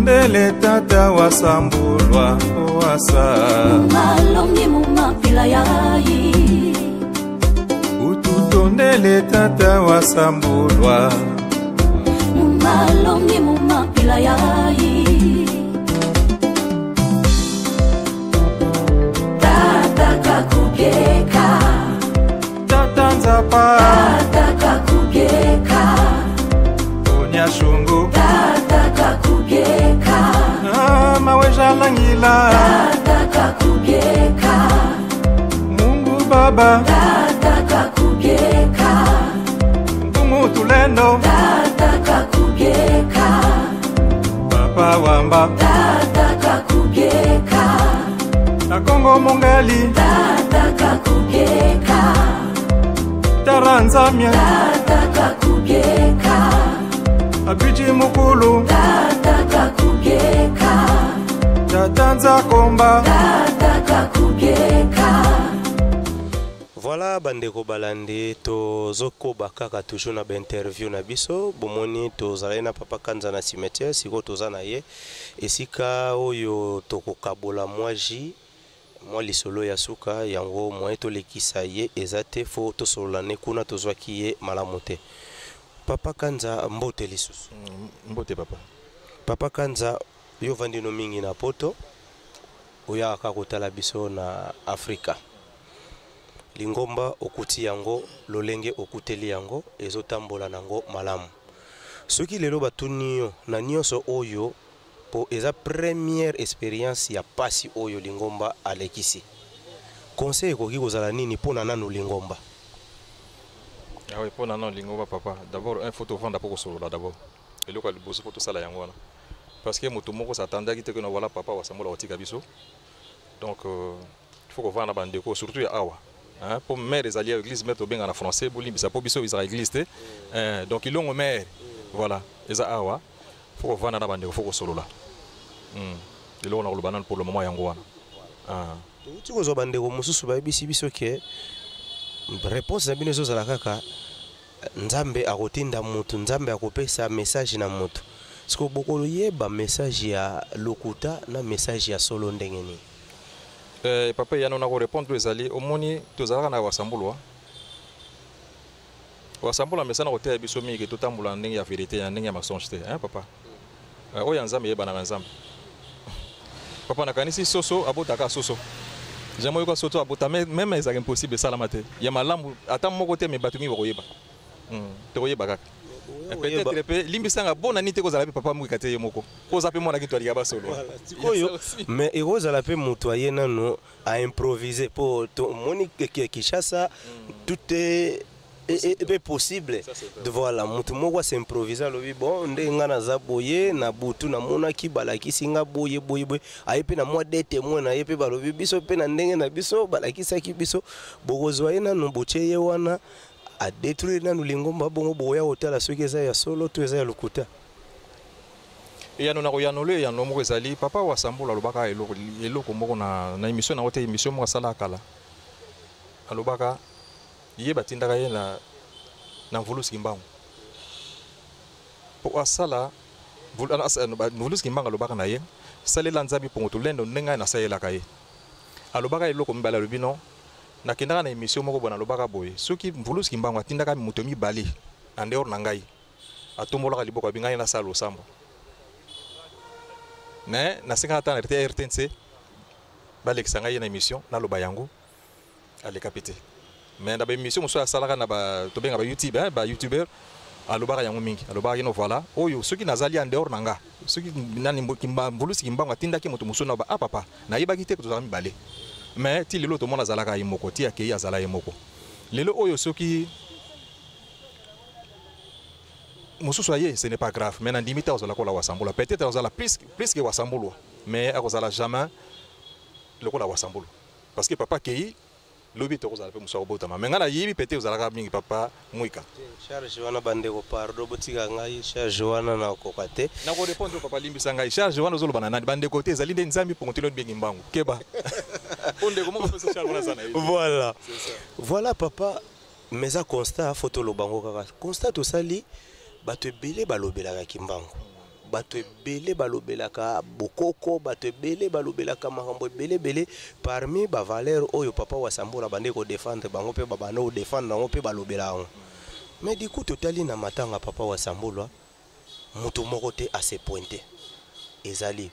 Ututondele tata wasambulwa owasa. Malongi mumapila yayi. Ututondele tata wasambulwa. Mumalongi mumapila yayi. Tata kakugeka. Tata nzapa. Tata kakugeka. Onyashungu. Tata kakugeka. Ah, mawejalangila. Tata kakugeka. Mungu Baba. Tata kakugeka. Mpungu tulendo. Tata kakugeka. Papa wamba. Tata kakugeka. Na Kongo mongali. Tata kakugeka. Taranzamia. Tata kakugeka. Abiji mukulu. Tata kakugeka. Tata nzakomba. Tata kakugeka. Voilà bandeko balandi tozokoba kaka toujours na ba interview na biso bomoni tozalaki na papa Kanza na cimetière sikoyo toza na ye esika oyo tokokabola mwa jus mwa lisolo ya suka yango moyen tolekisa ye eza te fo tosolola ne kuna tozwaki ye malamu te. Papa Kanza mbote lisusu. Mbote papa. Papa Kanza yo ovandi no mingi na poto oyaka kaka kotala biso na Afrika. Lingomba okuti yango lolenge okuteli yango ezotambola nango malamu. Soki lelo batuni yo na nyonso oyo po eza première expérience ya pasi oyo lingomba alekisi. Conseil ekoki kozala nini pona nanu lingomba? Ah oui, pona nanu lingomba papa. D'abord un faut tovanda po kosolola d'abord. Eloko ya liboso po tosala yango wana. Parce que moto moko s'attendaki te que na voilà papa wasambola kotika biso. Donc il faut kovanda bandeko surtout ya awa. Hein, pour mère ezali ya église mère tobenga na français bolimbisa po biso ezala église te. Hein, donc ilongo mère. Voilà, eza awa. Faut kovanda na bandeko, faut kosolola. Eloko na koloba nanu pour le moment yango wana. Ah. Touti kozwa bandeko mosusu bayebisi biso ke réponse na bino ezozala kaka Nzambe akotinda mutu, Nzambe akopesa message na mutu. Siko bokoyeba message ya lokuta na message ya solo ndenge nini? Papa yano na ko répondre ezali omoni tozalaka na wasambulwa. Wasambula mesana koteya biso mingi ke totambola na ndenge ya vérité na ndenge ya mensonge te, hein papa? Oyo ya Nzambe yebanaka Nzambe. Papa nakanisi soso abotaka soso. Jamais oyoka soso abota même ezalaka impossible esalama te. Ya malamu ata moko te mais bato mingi bakoyeba. Tokoyeba kaka. Peut-être pe limbisanga bona nini te kozala pe papa mwika te ye moko. Po oza pe mwana kintu alika basolo. Voilà, sikoyo, mais ekozala pe moto aye nano a improviser po tomoni ke Kinshasa tout est est possible. Ça, c'est vrai. Voilà, moto moko a s'improviser alobi bon nde nga naza boye na butu namonaki balakisi nga boye boye boye. Aye pe na mwa deux témoins na ye pe balobi biso pe na ndenge na biso balakisaki biso bokozwa ye nanu botie ye wana a détruire nanu lingomba bongo boya kotala soki eza ya solo to eza ya lokuta. Eyano na koyanola eyano moko ezali papa wa Sambola alobaka eloko, eloko moko na, na émission na te émission moko asala kala. Alobaka ye batindaka ye na, na Mvuluzi Kimbangu. Po asala Mvuluzi Kimbangu alobaka na ye salela Nzambe pongo tolendo ndenge na salelaka ye. Alobaka eloko mibale alobi non. Nakendaka na émission moko bona alobaka boye soki Mvuluzi Kimbangu atindaka moto mibale en dehors na ngai atombolaka liboko abi ngai nasala losambo. Mais nasengaka ata na RTNC balekisa ngai ye na émission naloba yango aleka pe te. Mais na ba émission mosusu asalaka na ba tobenga ba YouTube, hein, ba youtubeur alobaka yango mingi. Alobaka kino voilà oyo soki nazali en dehors na nga soki nani Mvuluzi Kimbangu atindaki moto mosusu na ba ah papa nayebaki te tozalaka mibale. Mais ti lelo tomona azalaka ye moko, ti akei azala ye moko. Lelo oyo soki mosusu aye ce n'est pas grave mais na ndimi te azala kola wasambula peut-être azala plus que wasambulwa mais akozala jamais lokola wasambulwa parce que papa kei lobi tokozala pe mosusu akobotama mais nga nayebi peut-être ozalaka mingi papa Mwika. Charge wana bandeko pardon botika ngai charge wana na koka te. Na ko répondre papa limbisa ngai charge wana ozoloba na nani bandeko te ezali nde Nzambe pongo tino bengi mbangu keba. Po ndeko moko pesa charge wana za na ye. Voilà. C'est ça. Voilà papa mais ça constat faut toloba ngo kaka constat tosali bato ebele balobelaka Kimbangu. Bato ebele balobelaka bokoko, bato ebele balobelaka makambo ebele ebele. Parmi bavaleur oyo papa Wasambula bande kodéfendre bango mpe babanda kodéfendre yango mpe balobela yango. Mais du coup, totali na matanga papa Wasambulwa, moto moko te ase pointe. Ezali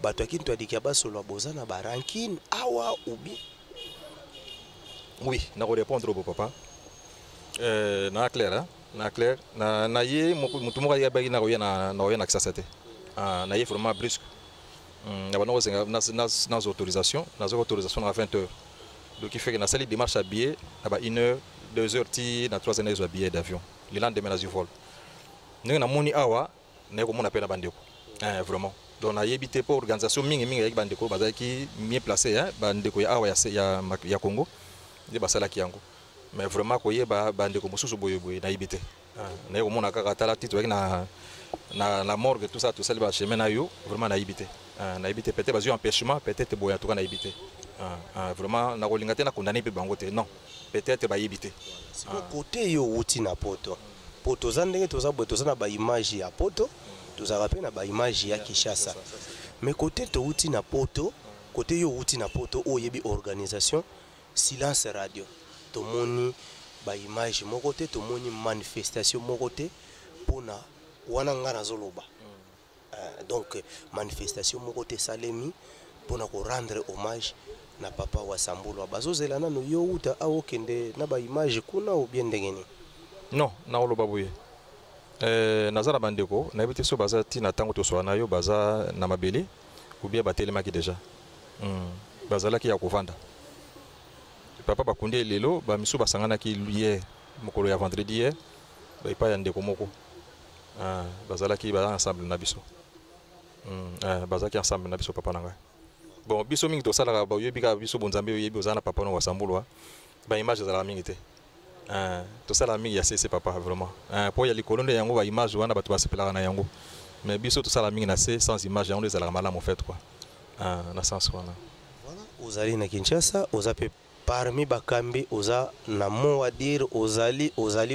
bato ya Kintu Adiki ya Basolwa, boza na barancune awa ubi? Oui, nakorépondre bo papa. Na clair, hein? Na clair na ye motu moko ayebaki na koya na Kisasa te. Ah, na ye vraiment brusque. Na banda kosenga nazwa autorisation, nazwaki autorisation na 20 heures. Donc il fait que nasali démarche ya billet na ba 1 heure, 2 heures, ti na 3 heures nazwa billet d'avion. Le lendemain nazwi vol. Ndenge namoni awa, naye komona mpe na bandeko. Vraiment, donc nayebi te mpo organisation mingimingi eyaki, bandeko bazalaki mieux placé, hein? Bandeko ya awa ya Congo nde basalaki yango. Mais vraiment, koyeba bandeko mosusu boye boye, nayebi te. Naye komona kaka, tala ti toyaki na morgue, tout ça, tosali bachemin na yo. Vraiment nayebi te. Nayebi te, peut-être bazwi empêchement, peut-être boye. En tout cas nayebi te. Vraiment nakolinga te nakondane mpe bango te, non, peut-être bayebi te. Siko kote yo owuti na poto, po toza ndenge toza boye, toza na baimage ya poto, tozalaka mpe na baimage ya Kinshasa. Mais kote towuti na poto, kote yo owuti na poto, oyo oyebi organisation, silence radio. Tomoni baimage moko te, tomoni manifestation moko te. Mpona wana nga nazoloba, donc manifestation moko te esalemi mpona korendre hommage na papa Wasambulwa. Bazozela nano yo uta awa, okende na baimage kuna, obie ndenge nini? Non, nakoloba boye. Naza na bandeko, nayebi te so baza ntina ntango toswaka na yo, baza na mabele ou bien batelemaki déjà. Bazalaki ya kovanda. Papa bakundi ye lelo, bamisu basanganaki hier, mokolo ya vendredi hier, epai ya ndeko moko. Ah, bazalaki, baza ensemble na biso. Bazalaki ensemble na biso, papa na ngai. Bon, biso mingi tosalaka, oyebi kaka biso bonzambe, oyebi oza na papa no Wasambulwa, baimage ezalaka mingi te. Tosalaka mingi ya sese papa, vraiment. Mpo ya likolo nde yango baimage wana bato basepelaka na yango, mais biso tosala mingi na se sans image, yango nde ezalaka malamu fait quoi. Na sens wana. Voilà, ozali na Kinshasa, oza mpe parmi bakambi, oza na mot à dire, ozali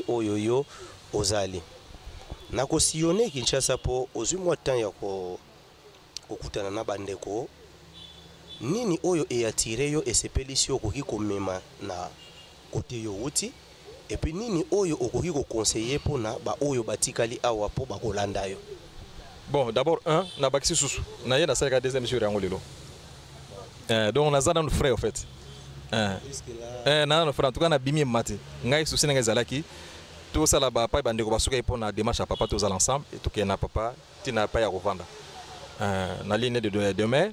oyo yo ozali na kosillonner Kinshasa mpo ozwi mwa temps ya kokutana na bandeko. Nini oyo eattirer yo, esepelisi yo, okoki komema na kote yo wuti? Et puis nini oyo okoki koconseiller mpona baoyo batikali awa mpo bakolanda yo? Bon, d'abord un, nabakisi susu na ye, nasalaka deuxième jour yango lelo. Donc naza nanu frais en fait. Naza nanu frais. En tout cas nabimi ema te. Ngai susi na ngai ezalaki tosala bapai, bandeko basukaki mpo na démarche ya papa, tozala ensemble, tokende na papa ntina epai ya kovanda, na ligne de mer.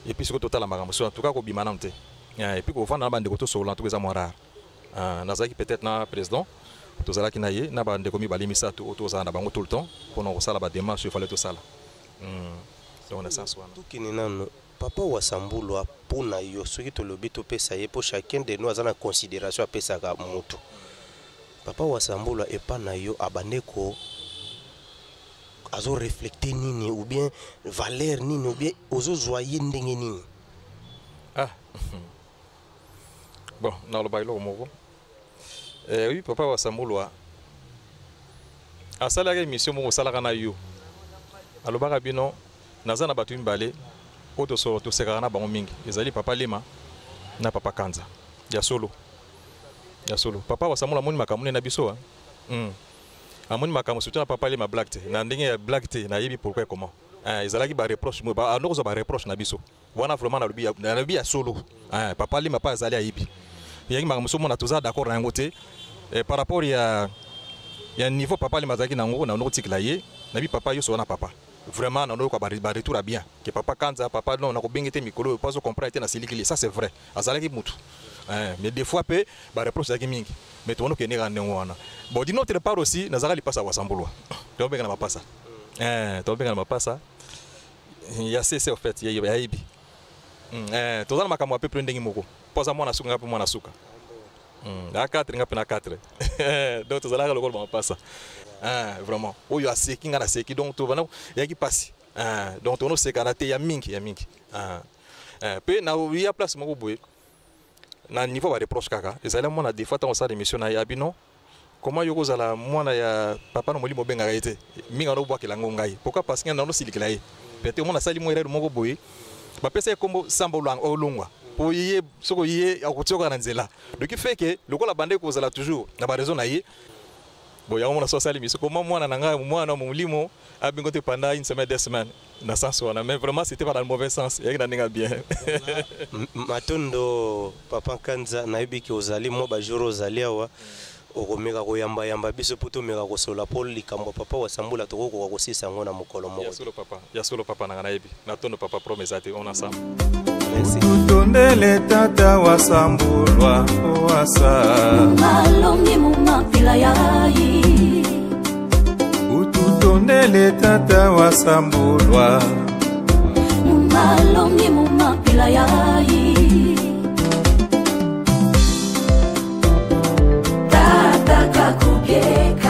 Et puis soki totala makambo so, en tout cas kobima nanu te. Et puis kovanda na bandeko, tosolola, en tout cas eza mwa rare. Nazalaki peut-être na président, tozalaki na ye na bandeko mibale, misato oyo tozala na bango tout le temps mpona kosala badémarche oyo fallait tosala. Donc na sens wana. Tokende nano papa Wasambulwa. Mpo na yo, soki tolobi topesa ye, mpo chacun de nous aza na considération apesaka motu, papa Wasambulwa epa na yo abande ko azoreflecte nini, ou bien valeur nini, ou bien ozozwa ye ndenge nini? Ah bon, naloba eloko moko. Oui, papa Wasambulwa asalaka émission moko, osalaka na yo, alobaka bino naza na bato mibale oyo tosekaka na bango mingi, ezali papa Lema na papa Kanza. Ya solo, ya solo, papa Wasambulwa amoni makambo nde na biso. Amoni makambo surtout na papa Lema, blague te, na ndenge ya blague te. Nayebi pourquoi et comment. Ezalaki bareproche, ando kozwa bareproche na biso wana. Vraiment nalobi ya solo. Papa Lema mpe azali, ayebi yangi makambo so mona toza d'accord na yango te. Par rapport ya niveau papa Lema azalaki nango, na kotikela ye, nayebi papa nyonso wana, papa vraiment nanoyoka baretour ya bien ke papa Kanza, papa non, nakobenge te mikolo oyo po azocomprendre te na silikili. Ça c'est vrai, azalaki mutu, mais des fois mpe bareproche ezalaki mingi, mais tomoni okende kaka ndenge wana. Bon, d'une autre part aussi nazalaka lipasa ya Wasambulwa, tobenga na mapasa, tobenga na mapasa ya cc au fait, yayebi toza na makambo ya peuple ndenge moko, mpo aza mwana suka, nga mpe mwana suka. Na 4, nga mpe na 4, donc tozalaka lokola bamapasa. Vraiment oyo aseki, nga naseki, donc tobanda eyaki mpasi. Donc tonosekana te ya mingi, ya mingi mpe na ya place moko boye na niveau bareproche kaka ezali mona. Des fois ntango osala émission na ya bino, Comment yo kozala mwana ya papa na molimo obengaka ye te? Mingi wana obwakela yango ngai. Pourquoi? Parce que nano silikela ye. Peut-être omona asali mwa erreur moko boye, bapesa ye kombo Samba Olongwa. Po ye soko ye akotia na nzela. Donc il fait que lokola bande kozala toujours na ba raison na ye. Bon, yango mona so asali miso comment mwana na ngai, mwana molimo abengo te pendant une semaine, 2 semaines na sens wana. Mais vraiment, c'était pas dans le mauvais sens, eyaki na ndenge bien. Matondo, papa Kanza. Nayebi ke ozali mwa bajour ozali awa, okomeka koyambayamba biso mpo tomeka kosola, mpo likambo ya papa Wasambula tokokoka kosisa yango na mokolo moko. Ya solo, papa, ya solo, papa nanga. Nayebi, natondo papa, promesse eza te, on ensemble. Merci. Tutondele tata wasambulwa owasa. Malongi mumapila yayi. Ututondele tata wasambulwa. Mumalongi mumapila yayi. Tata kakugeka.